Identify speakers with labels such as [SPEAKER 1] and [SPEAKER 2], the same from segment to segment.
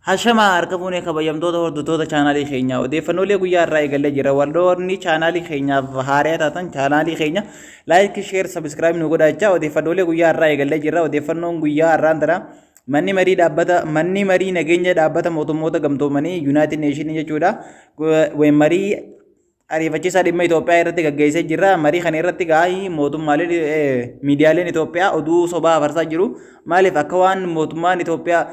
[SPEAKER 1] Hashamaa harka fuunee kabajamtoota hordoftoota chaanaalii keenyaa, odeeffannoolee guyyaa irraa eegallee jira. Warroonni chaanaalii keenyaaf haaraa taatan chaanaalii keenya like, share, subscribe nu godhaa. Odeeffannoolee guyyaa irraa eegallee jira. Odeeffannoon guyyaa irraan tana manni marii nageenya dhaabbata mootummoota gamtoomanii, United Nation jechuudha. Marii ariifachiisaa dhimma Itoophiyaa irratti gaggeessee jira. Marii kana irratti gaa'ii mootummaaleen miidiyaaleen Itoophiyaa oduu sobaa afarsaa jiru. Maaliif akka waan mootummaan Itoophiyaa,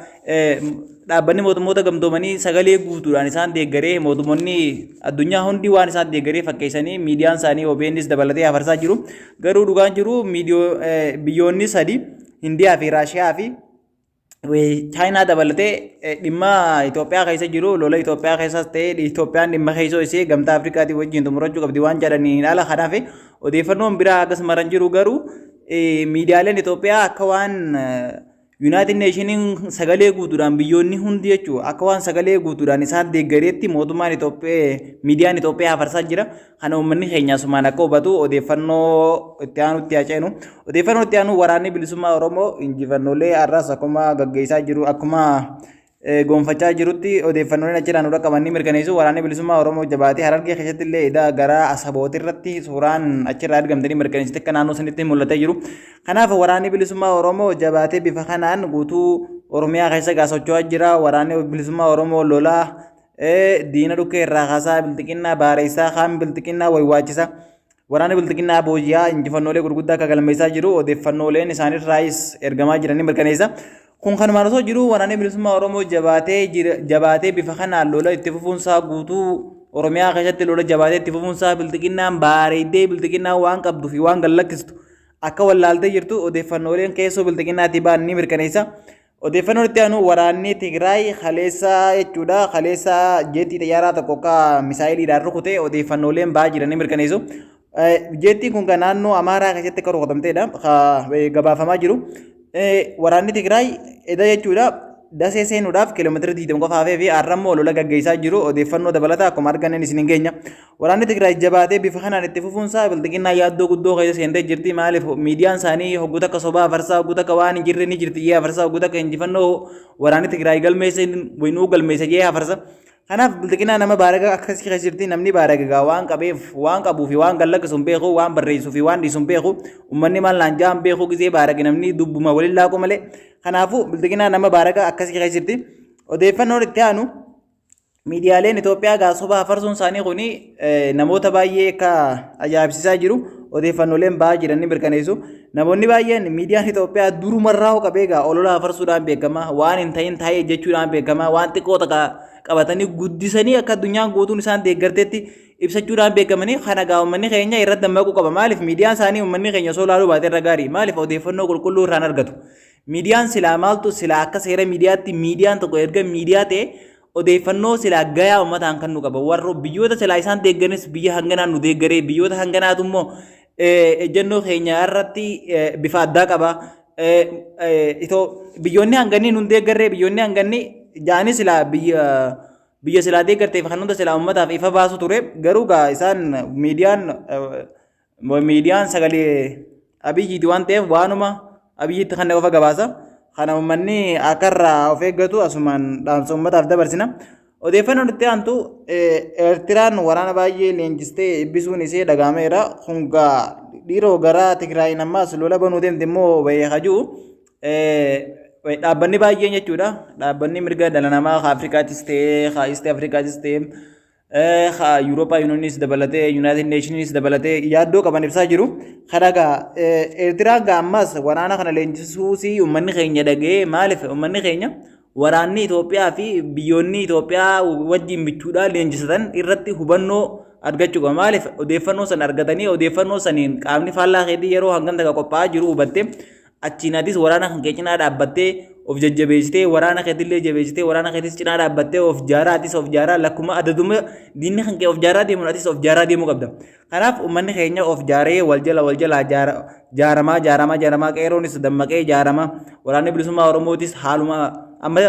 [SPEAKER 1] dhaabbanni mootummoota gamtoomanii sagalee guutuudhaan isaan deeggaree, mootummoonni addunyaa hundi waan isaan deeggaree fakkeessanii miidiyaan isaanii OBNs dabalatee afarsaa jiru. Garuu dhugaan jiru biyyoonni sadi, Hindiyaa fi Raashiyaa fi Chaayinaa dabalatee, dhimma Itoophiyaa keessa jiru, lola Itoophiyaa keessas ta'e, Itoophiyaan dhimma keessoo ishee gamtaa Afrikaatii wajjin xumurachuu qabdi waan jedhaniin ala, kanaaf odeeffannoon biraa akkas maran jiru. Garuu miidiyaaleen Itoophiyaa akka waan United Nationiin sagalee guutuudhaan, biyyoonni hundi jechuudha, akka waan sagalee guutuudhaan isaan deeggareetti mootummaan Itoophiyaa, miidiyaan Itoophiyaa afarsaa jira. Kana uummanni keenya asumaan akka hubatu odeeffannoo itti aanutti haa ceenu. Odeeffannoo itti aanu, waraanni bilisummaa Oromoo injifannoolee har'as akkuma gaggeessaa jiru, akkuma gonfachaa jirutti odeeffannooleen achirraa nu dhaqqaban ni mirkaneessu. Waraanni bilisummaa Oromoo jabaatee Harargee keessatti illee idaa gara Asaboot irratti suuraan achirraa argamtanii mirkaneessite akka naannoo sanitti mul'atee jiru. Kanaaf waraanni bilisummaa Oromoo jabaatee bifa kanaan guutuu Oromiyaa keessa gaa socho'aa jira. Waraanni bilisummaa Oromoo lolaa diina dhukkee irraa kaasaa, bilxiqinnaa baareessaa, kaan bilxiqinnaa waywaachisa. Waraanni bilxiqinnaa booji'aa injifannoolee gurguddaa akka galmeessaa jiru odeeffannooleen isaanirraayis ergamaa jiranii mirkaneessa. Kun kanumaan osoo jiru, waraanni bilisummaa Oromoo jabaatee jabaatee bifa kanaan lola itti fufuunsaa, guutuu Oromiyaa keessatti lola jabaatee itti fufuunsaa, bilxiqinnaan baareeddee bilxiqinnaan waan qabduu fi waan gallakkistu akka wallaaltee jirtu odeeffannooleen keessoo bilxiqinnaatii ba'an ni mirkaneessa. Odeeffannoon itti aanu, waraanni Tigraay kaleessa jechuudha. Kaleessa jeettii xayyaaraa tokko akka misaayiliidhaan rukute odeeffannooleen ba'aa jiran ni mirkaneessu. Jeettiin kun kan naannoo Amaaraa keessatti akka rukutamteedha gabaafamaa jiru. Waraanni Tigraay eda jechuudha Dasee seenuudhaaf kiiloomeetira 20 qofa hafee fi har'ammoo lola gaggeessaa jiru. Odeeffannoo dabalataa akkuma arganneen isin hin geenya. Waraanni Tigraay jabaatee bifa kanaan itti fufuunsaa bilxiqinnaa yaaddoo guddoo keessa seentee jirti. Maaliif miidiyaan isaanii hogguu takka sobaa afarsaa, hogguu takka waan hin jirre ni jirti jee afarsaa, hogguu takka injifannoo waraanni Tigraay galmeesse winuu galmeesse jee afarsa. Kanaaf bilxiqinnaa nama baaraga akkasii keessa jirti. Namni baaraga waan qabeef, waan qabuu fi waan gallakkisu hin beeku, waan barreessuu fi waan dhiisu hin beeku, uummanni maal naan jaa hin beeku, gizee baarage namni dubbuma waliin laaqu malee. Kanaafuu bilxiqinnaa nama baaraga akkasii keessa jirti. Odeeffannoon itti aanu, miidiyaaleen Itoophiyaa gaa soba afarsuun isaanii kuni namoota baay'ee akka ajaa'ibsiisaa jiru odeeffannooleen ba'aa jiran ni mirkaneessu. Namoonni baay'een miidiyaan Itoophiyaa durumarraa qabee gaa olola afarsuudhaan beekama, waan hin ta'in taa'ee jechuudhaan beekama, waan xiqqoo takka qabatanii guddisanii akka addunyaan guutuun isaan deeggarteetti ibsachuudhaan beekamanii, kana gaa uummanni keenya irratti dammaquu qaba. Maaliif miidiyaan isaanii uummanni keenya osoo ilaaluu baate irra gaarii? Maaliif odeeffannoo qulqulluu irraan argatu? Miidiyaan silaa maaltu silaa akka seera miidiyaatti miidiyaan tokko erga miidiyaa ta'e odeeffannoo silaa gayaa uummataan kan nu qaba. Warra biyyoota silaa isaan deegganis biyya hanganaan nu deeggaree, biyyoota hanganaatu immoo ejjennoo keenya irratti bifa addaa qaba. Biyyoonni hanganii nu deeggarree, biyyoonni hanganii jaanii silaa biyya silaa deeggarteef kan hunda silaa uummataaf ifa baasu ture. Garuu gaa isaan miidiyaan sagalee Abiyyiiti waan ta'eef waanuma Abiyyiitti kan qofa gabaasa. Kana uummanni akka irraa of eeggatu asumaan dhaamsa uummataaf dabarsina. Odeeffannoon itti aantu, Eertiraan waraana baay'ee leenjistee eebbisuun ishee dhagahameera. Kun gaa dhiiroo gara Tigraayin ammaas lola banuu deemte immoo bahee hajuu. Dhaabbanni baay'een jechuudha. Dhaabbanni mirga dhala namaa Afrikaatis ta'ee, East Afrikaatis ta'ee, Yuurooppaa Yuuniyonis dabalatee, United Nationis dabalatee yaaddoo qaban ibsaa jiru. Kana gaa Eertiraan gaa ammas waraana kana leenjisuusi uummanni keenya dhaga'ee, maaliif uummanni keenya waraanni Itoophiyaa fi biyyoonni Itoophiyaa wajjin michuudhaan leenjisatan irratti hubannoo argachuu qaba. Maaliif odeeffannoo sana argatanii odeeffannoo saniin qaamni faallaa keetii yeroo hangam takka qophaa'aa jiru hubattee, achiin atis waraana kan kee cinaa dhaabbattee of jajjabeessitee, waraana keetillee jabeessitee, waraana keetis cinaa dhaabbattee of jaaraa, atis of jaaraa, lakkuma adaduma diinni kan kee of jaaraa deemuun atis of jaaraa deemuu qabda. Kanaaf uummanni keenya of jaaree wal jala wal jala jaaramaa jaaramaa jaaramaa, qeerroonis dammaqee jaarama, waraanni bilisummaa Oromootis haaluma amma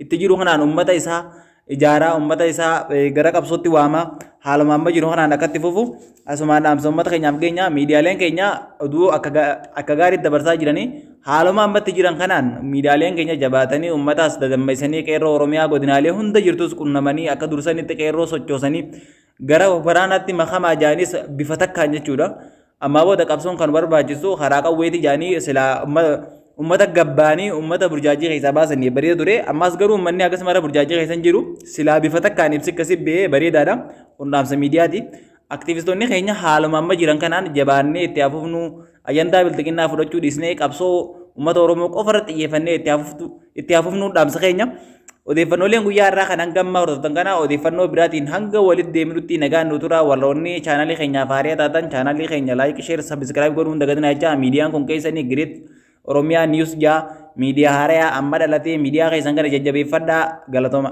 [SPEAKER 1] itti jiru kanaan uummata isaa ijaaraa, uummata isaa gara qabsootti waamaa. Haaluma amma jiru kanaan akkatti fufu asumaan dhaamsa uummata keenyaaf geenya. Miidiyaaleen keenya oduu akka gaariitti dabarsaa jiranii, haaluma ammatti jiran kanaan miidiyaaleen keenya jabaatanii uummataas dadammaysanii, qeerroo Oromiyaa godinaalee hunda jirtus qunnamanii, akka dursanitti qeerroo sochoosanii gara waraanaatti makamaa jaanis bifa takkaan jechuudha. Ammaa booda qabsoon kan barbaachisu karaa qawweeti jaanii silaa uummata gabbaanii uummata burjaajii keessaa baasanii bareeda ture. Ammaas garuu uummanni akkasuma burjaajii keessa hin jiru, silaa bifa takkaan ibsi akkasii ba'ee bareedaadha. Kun dhaamsa miidiyaati. Aktivistoonni keenya haaluma amma jiran kanaan jabaannee itti hafufnu, ajandaa bilxiginnaa fudhachuu dhiisnee qabsoo uummata Oromoo qofa irratti xiyyeeffannee itti hafufnu dhaamsa keenya. Odeeffannooleen guyyaa irraa kan hanga ammaa hordoftan kana, odeeffannoo biraatiin hanga walitti deemnutti nagaan nu tura. Warroonni chaanalii keenyaaf haaraa taatan chaanalii keenya like, share, subscribe godhuun dagatinaa jecha. Miidiyaan kun keessanii Great Oromiyaa News jaa, miidiyaa haaraa amma dhalatee, miidiyaa keessan kana jajjabeeffadhaa. Galatooma.